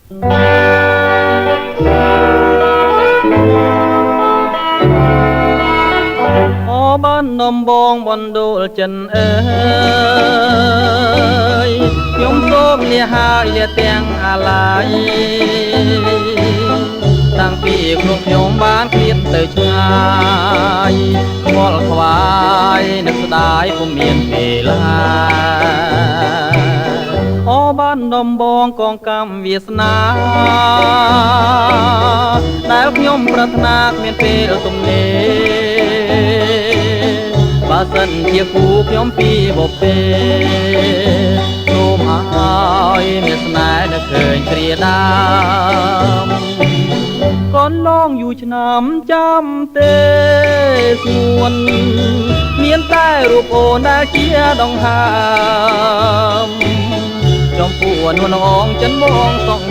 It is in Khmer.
អូបានដំបងបណ្ដូលចិនអើយខ្ញុំសូមលះហើយលះទាំងអាឡ័យតាំងពីខ្លួនខ្ញុំបានឃ្លាតទៅឆ្ងាយខ្វល់ខ្វាយនឹកស្ដាយពុំមានពេលឡាអូបានដំបងកងកម្មវាសនាដែលខ្ញុំប្រាថ្នាគ្មានពេលទំនេរបើសិនជាគូខ្ញុំពីបពេសូមឲ្យមានស្នេហ៍នៅឃើញគ្រាដើមកន្លងយូរឆ្នាំចាំទេស្ងួនមានតែរូបអូនដែលជាដង្ហើមចំពោះនួនអងចិនបងសង